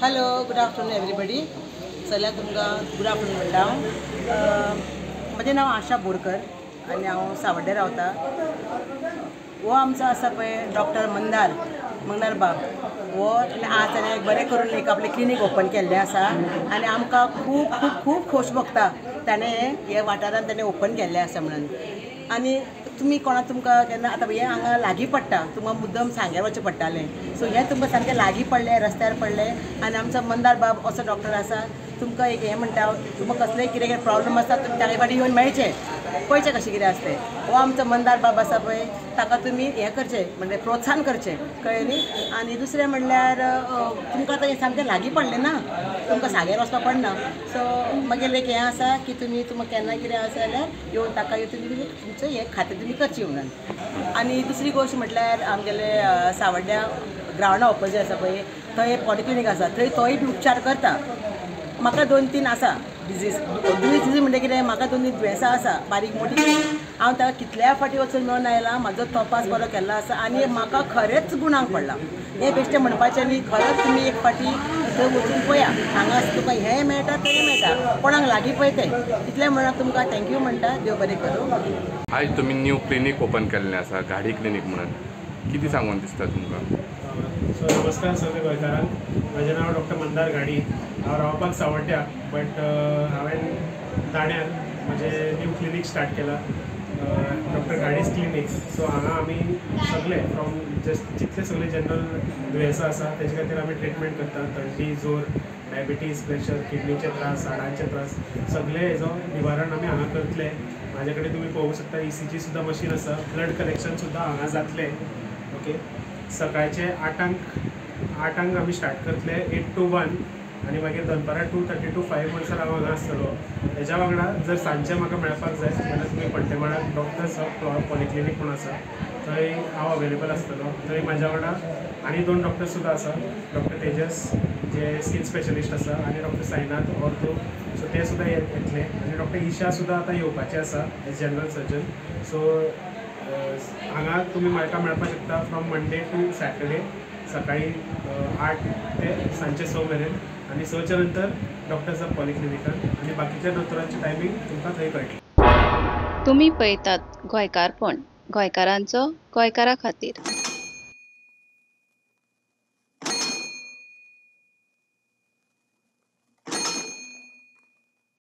Hello, good afternoon everybody. सगळ्यांक तुमकां good afternoon म्हणटा हांव. म्हजें नांव आशा बोरकर आनी हांव सावड्डे रावता. हो आमचो आसा पळय डॉक्टर मंदार मंदार बाब, हो आज ताणें एक बरें करून एक आपलें क्लिनीक ओपन केल्लें आसा आनी आमकां खूब खूब खूब खोश भोगता ताणें हे वाठारांत ताणें ओपन केल्लें आसा म्हणून. आनी तुमी कोणा तुमकां केन्ना आतां हें हांगा लागीं पडटा, तुमकां मुद्दम सांग्यार वचचें पडटालें, सो हें तुमकां सामकें लागीं पडलें, रस्त्यार पडलें. आनी आमचो मंदार बाब असो डॉक्टर आसा, तुमकां एक हें म्हणटा, तुमकां कसलेय कितें कितें प्रॉब्लम आसा तुमी तागे फाटीं येवन मेळचें, पळयचें कशें कितें आसता तें. हो आमचो मंदार बाब आसा पळय, ताका तुमी हें करचें म्हणजे प्रोत्साहन करचें, कळ्ळें न्ही. आनी दुसरें म्हणल्यार तुमकां आतां हें सामकें लागीं पडलें ना, तुमकां सांग्यार वचपाक पडना. सो मागीर एक हें आसा की तुमी तुमकां केन्ना कितें आसा जाल्यार येवन ताका तुमी तुमचें हें खातें तुमी करचें म्हणून. आनी दुसरी गोश्ट म्हटल्यार आमगेले सावड्ड्या ग्रावंडा ऑपोजीट आसा पळय, थंय पॉलिक्लिनीक आसा, थंय तोय बी उपचार करता. म्हाका 2-3 आसा डिजीज, डिजीज म्हणटा कितें, म्हाका 2-3 दुयेंसां आसा बारीक मोटी. हांव ताका कितल्या फावटी वचून मेळून आयलां, म्हाजो तपास बरो केल्लो आसा आनी म्हाका खरेंच गुणांक पडलां. हें बेश्टें म्हणपाचें न्ही, खरेंच तुमी एक फावटी थंय वचून पळया, हांगा तुका हें मेळटा तें मेळटा, कोणाक लागीं पळय तें. इतलें म्हणून तुमकां thank you म्हणटा, देव बरें करूं. आयज तुमी न्यू क्लिनीक ओपन केल्लें आसा, घाडी क्लिनीक म्हणून, कितें सांगून दिसता तुमकां? सो नमस्कार सगळे गोंयकारांक, म्हजें नांव डॉक्टर मंदार घाडी. हांव रावपाक सावड्ड्या, बट हांवें दाण्यार म्हजें न्यू क्लिनीक स्टार्ट केलां, डॉक्टर घाडीज क्लिनीक. सो हांगा आमी सगळे फ्रॉम जस्ट जितले सगळे जनरल दुयेंसां आसा तेजे खातीर आमी ट्रिटमेंट करता. थंडी, जोर, डायबिटीज, प्रेशर, किडनीचे त्रास, हाडांचे त्रास, सगळे हेजो निवारण आमी हांगा करतले. म्हाजे कडेन तुमी पळोवंक शकता ECG सुद्दां मशीन आसा, ब्लड कलेक्शन सुद्दां हांगा जातलें. ओके, सकाळचे 8 आमी स्टार्ट करतले, 8 to 1, आनी मागीर दनपारां 2:30 to 5 म्हणसर हांव हांगा आसतलो. हेज्या वांगडा जर सांजचें म्हाका मेळपाक जाय जाल्यार तुमी पट्टेमाळाक डॉक्टर्स पॉलिक्लिनीक म्हूण आसा, थंय हांव अवेलेबल आसतलो. थंय म्हाज्या वांगडा आनी 2 डॉक्टर्स सुद्दां आसा, डॉक्टर तेजस जे स्कीन स्पेशलिस्ट आसा आनी डॉक्टर साईनाथ ऑर्थो, सो ते सुद्दां येतले. आनी डॉक्टर ईशा सुद्दां आतां येवपाचे आसा एज जनरल सर्जन. सो हांगा तुमी म्हाका मेळपाक शकता फ्रॉम मंडे टू सॅटरडे, सकाळी 8 ते सांजचे 6 मेरेन, आनी 6च्या नंतर डॉक्टर्स पॉलिक्लिनिकान, आनी बाकीच्या दोतोरांची टायमींग तुमकां थंय कळटली. तुमी पळयतात गोंयकारपण, गोंयकारांचो गोंयकारा खातीर.